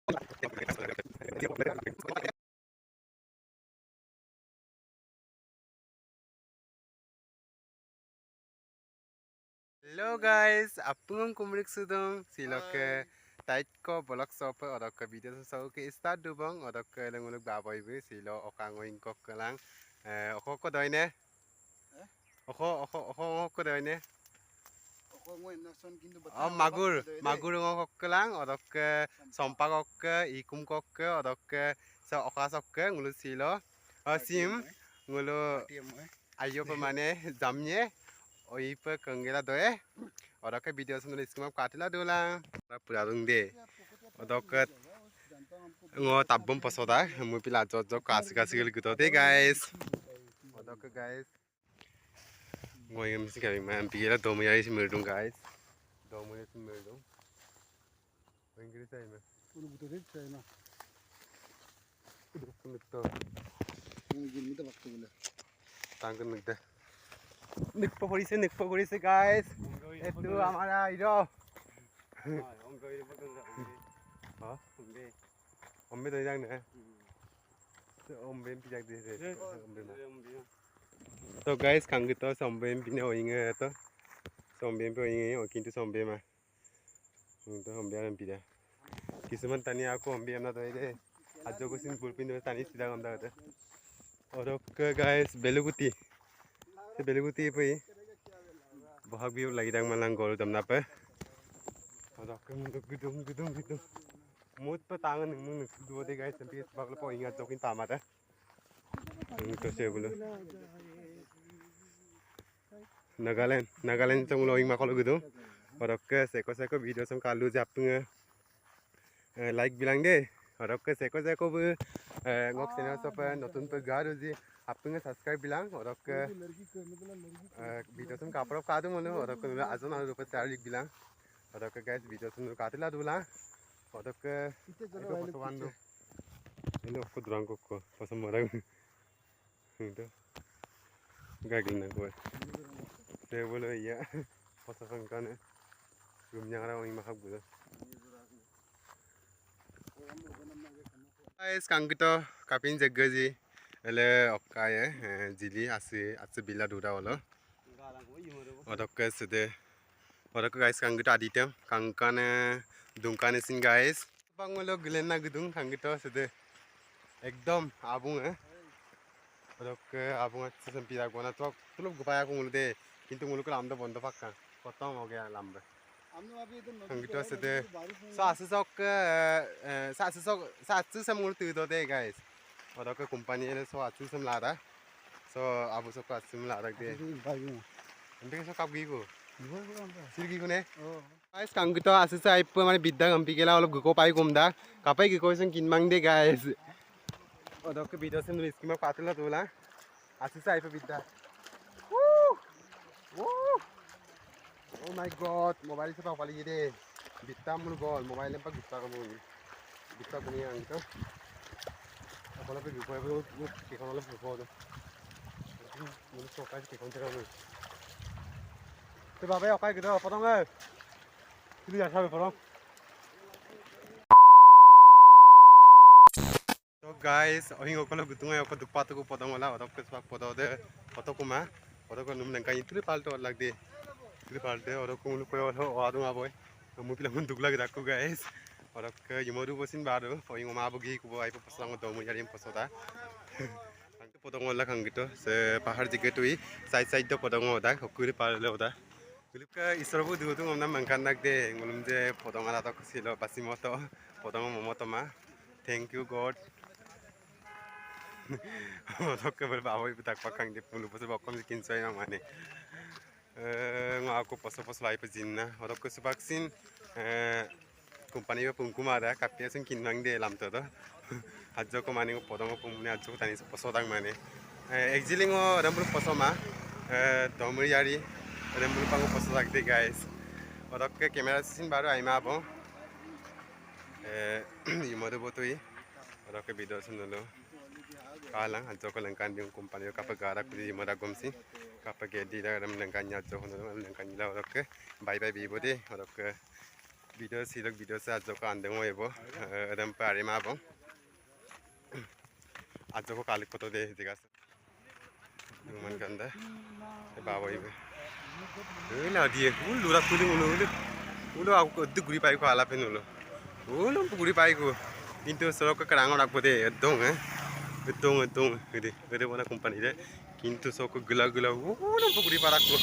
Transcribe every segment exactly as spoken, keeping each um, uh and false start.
Hello guys, apung kumrik sudung, siloke taitko bolok sope, odoke video soke start dubong, odoke lenguluk baboi be, silo oka ngoing kok kelang, eh, oko ko doine. Eh? Oko, oko, oko, oko doine. Oko ngoing na son kintu bata. Oh, magur, magur ngok kok kelang, odoke sompa kok ke, ikum kok ke, odoke so oka sok ke, ngulu silo. Oh, sim, ngulu. Ayo pe mane jamye, oi pe kenggela doye. Odoke video sundul iskim ap katila dulang. Pura dung de. Odoke ngo tabom posoda, mui pila jot jot kasi kasi gel gitu de guys. Odoke guys. Ngo yang mesti kami main pigela domu ya isi merdung guys. Domu ya isi merdung. Inggris ai ma. Unu buto de chai ma. Unu buto. Unu gil mita bakto bole. Tangkan nigda. Nigpa porise, nigpa porise, guys. Etu amara hero. Ha? Ombe to idang ne. Ombe pijak de. Ombe ma. To guys, kangkito sombe pine oinge to. Sombe pe oinge, o kintu sombe ma. Hm, to hombe aram pida. Kisuman tani ako hombe amna to ede. Ajo ko sin bulpin do tani sida gonda kata. Odoke guys, beluguti. Se beluguti poi. Bohag bihu lagi dang malang gol damna pe. Odoke gudung, gudung, gudung. Mut pe tangan nung nung duo de guys, sampai sebab lepo ingat jokin tamata. Hm, to se bulu. Nagaland, Nagaland song lo ing makolo gudung. Odoke seko seko video song kalu japnge. Eh, like bilang de. Odoke seko seko bu, eh, ngok channel sope notun pe garu ji. Apnge subscribe bilang. Odoke, eh, video song kaprop kadu monu. Odoke nula azon aru rupe share bilang. Odoke guys video song katila dulang. Odoke ito poso bandu. Ilo ko durang ko ko poso marang. Ito. Gagil na kuwe. Te bolo iya. Poso kangkane. Gum nyang ra ong mahak bolo. Guys, kangkito kapin jeggaji. Ele okkaye, eh, jili asi, asi bila dura olo. Odoke sede. Odoke guys, kangkito aditem. Kangkane, dungkane sin guys. Bang olo gelen na gudung kangkito sede. Ekdom abung, eh. Odoke abung achi sampi dagona tok tulop gupai aku ngulu de. Kintu ngulu ke lamdo bondo pakka. Kotom ho gaya lambe. Kangkito sede. So asu sok, eh, eh, so asu sok, so asu sem ngulu tudo de guys. Odoke company ele so asu sem lada. So abu sok asu sem lada de. Ante so kap giku. Sir giku ne. Guys, kangkito asese aipo mane bidda gampi kela olop guko pai gomda. Kapai guko seng kinmang de, guys. Odoke video seng nulis kima patula tula. Asese aipo bidda. Woo! Woo! Oh my God, mobile se pa pali de. Bidda mul gol, mobile empa gutta ko mul. Bidda ko ni ang to. Apala pe guko aipo, guko ke kono le guko do. Mul so kai ke kon tera mul. Te baba okai gudo potong e. Sili ya sabe potong. So guys, ohin okolo gutungai oko dukpatuku potong ola, odoke spak potong de, potong kuma, odoke num lengkai tuli palto lagde. Tuli palte, odoke mulu koyo lo, o adung aboi. Mui pila mun duk lagde aku guys. Odoke yumoru bosin baru, ohin oma abogi kubo aipo posong do mui yarim posota. Potong ola kangkito, se pahar jige tui, side side do potong oda, okuri pale oda. Guluk ke isor bu dudu ngom nam mangkan nak de, ngulum je potong ala tok silo, pasi moto, potong momoto ma. Thank you God. Odoke bel bawo iputak pakang de pulu poso bokom si kinsoi ma mane. Eh, ngo aku poso-poso lai pe jinna. Odoke subak sin, eh, company pe pungkuma da, kape seng kinmang de lamto do. Ajo ko mane ngo potong pungmune ajo ko tani poso dang mane. Eh, actually ngo rembul poso ma, eh, domri yari, rembul pango poso dagde, guys. Odoke camera sin baru aima abo. Eh, yumoru botui. Odoke video sin dulu. Kalang, ajo ko lengkan di company kape gara kuli di mada gomsi. Kape gedi da ram lengkan nya ajo ko lengkan nya odoke. Bye bye bibo de, odoke. Video si lok video sa ajo ko andeng o ebo. Eh, edem pari ma bong. Ajo ko kalik foto de digas. Numan ganda. E babo ibe. E la diye. Ulu rak kuling ulu ulu. Ulu aku duguri pai ko ala pen ulu. Ulu duguri pai ko. Kintu sorok ko kerang rak pode edong eh. Edong edong. Ede ede bona company de. Kintu sorok ko gela gela. Ulu duguri parak ko.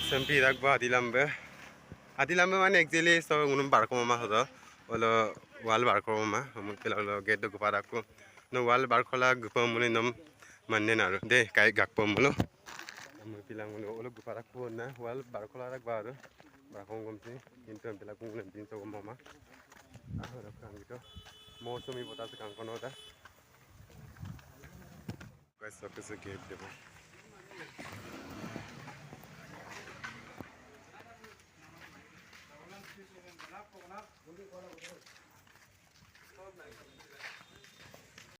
Sempi rak ba dilam be. Adi lamba mane actually so ngunum barko mama hodo. Olo wall barko mama. Amun pela olo gate do gupa dakko. No wall barko la gupa mune nom manne naru. De kai gakpo mulo. Amun pela ngulo olo gupa dakko na wall barko la dak baru. Barko ngom si. Kintu pela kungulo din so mama. Ah, olo kang gitu. Mousumi botas kang kono da. Guys, so kese gate debo.